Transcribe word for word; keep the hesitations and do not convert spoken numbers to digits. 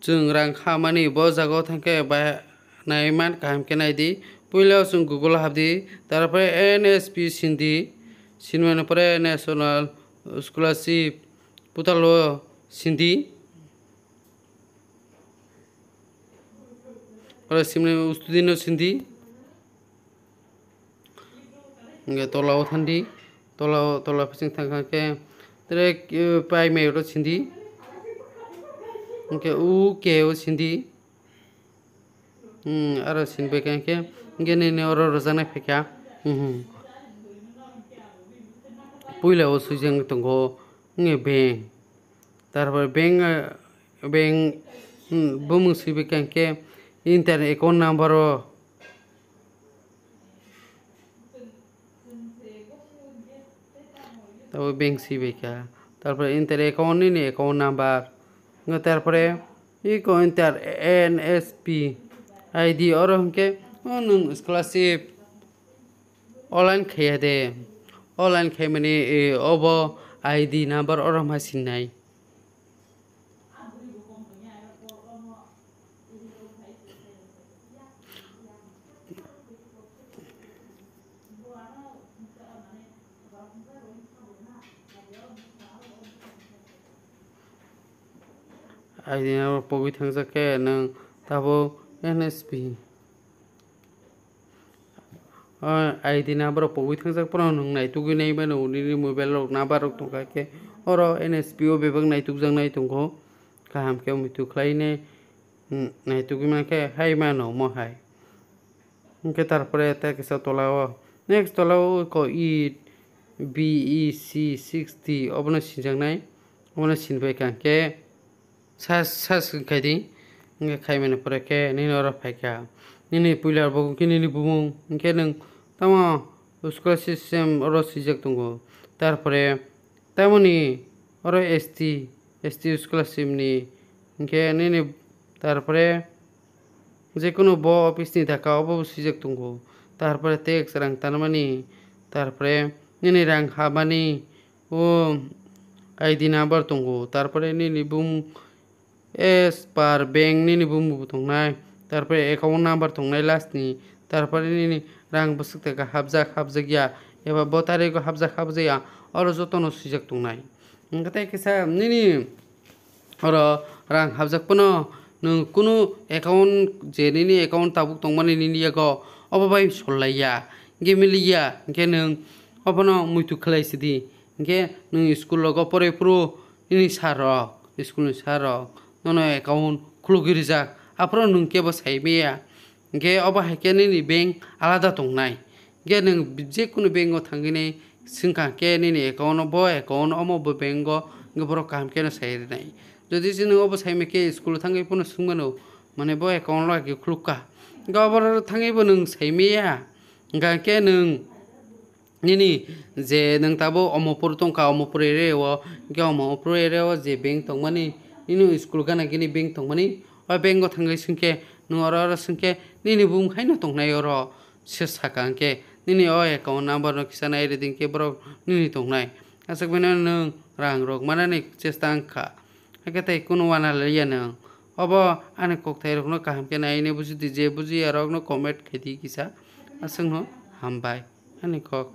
chwng rang khamani bo jagao thangkhe bai nai man kaham khe naidi. Puila o chwng Google o habdi, tarpore N S P sindi, sinmani pore National Scholarship portal o sindi, oro simni student no sindi. Hingke tola o thandi, tola o, tola bising thangkha khe tere, eh, pai mai oro sindi. Hingke u ke o sindi. Hmm, aro sinbai kha hingke, hingke nini oro rwjaknai phaikha. Hmm. Puila o swijak tongo, hingke bank. Tarpore bank, eh, bank, hmm, bumung swibai kha hingke inter account number o. Tabo bank swibai kha. Tarpore inter account nini account number. Hingke tarpore iko inter N S P I D oro hingke o nwng scholarship online khaiya de. Online khaimani, eh, obo I D number oro ma sinai. I D number pogwi thangjak khe nwng tabuk N S P. O I D number rok pogwi thangjak phano nwng naitugwi nai mano, nini mobile rok number rok tongkha khe oro N S P o bebak naitukjaknai tongo. Kaham khe muitu khlainai, hmm, naitugwi mankhe hai mano omo hai. Hwnkhe tarpore tei kisa tola o, next tola o ko E B E C sixty obono sinjaknai, obono sinbai kha hwnkhe. Sa, sa swk khai di. Hingke khaimani pore khe nini oro phai kha. Nini puila bo khe nini bumung. Hingke nwng tamo school system oro swijak tongo. Tarpore tamoni oro S T, S T scholarship ni. Hingke nini tarpore jekunu bo office ni daka obo swijak tongo. Tarpore tax rang tanmani. Tarpore nini rang habani. O I D number tongo, tarpore nini bumung as per bank nini bumung bo tongnai, tarpore account number tongnai last ni, tarpore nini rang bwswk taka hapjak hapjak ya, eba bo tarigo hapjak hapjak ya, oro jotono swijak tongnai. Hwnkhe tei kisa nini oro rang hapjak phano nwng kunu account je nini account tabuk tongmani nini yago obo bai sol lai ya, hwnkhe mili ya, hwnkhe nwng obono muitu khlai sidi. Hwnkhe nwng school rogo poroi phuru nini sir rok, school ni sir rok nono account khulugwi rijak, aphuru nwng kebo sai maya. Hwnkhe obo hai khe nini bank alada tongnai. Hwnkhe nwng jekunu bank o thangwi nai swngkha khe nini account o, bo account omo bo bank o, hwnkhe borok kaham khe no sai rwnai. Jodi se nwng obo sai maya khe school o thangwi phano swngmano, mane bo account lagi khulukha. Hwnkhe obo thangwi bo nwng sai maya. Hwnkhe nwng nini je nwng tabuk Omopur tongkha, Omopur area o, hwnkhe Omopur area o je bank tongmani, nini school gana gini bank tongmani, o bank o thangwi swngkhe, nwng oro oro swngkhe, nini bumung haino tongnai oro se sakha hwnkhe, nini o account number no kisa nai rwdi hwnkhe borok nini tongnai. Aswk bai no nwng rang rok manani chesta wngkha, hakhe tei kunu uana laiya nwng. Obo ani kokthai rokno kaham khe nai hwnwi bujidi, je bujiya rokno comment khaidi kisa. Aswkno hambai ani kok.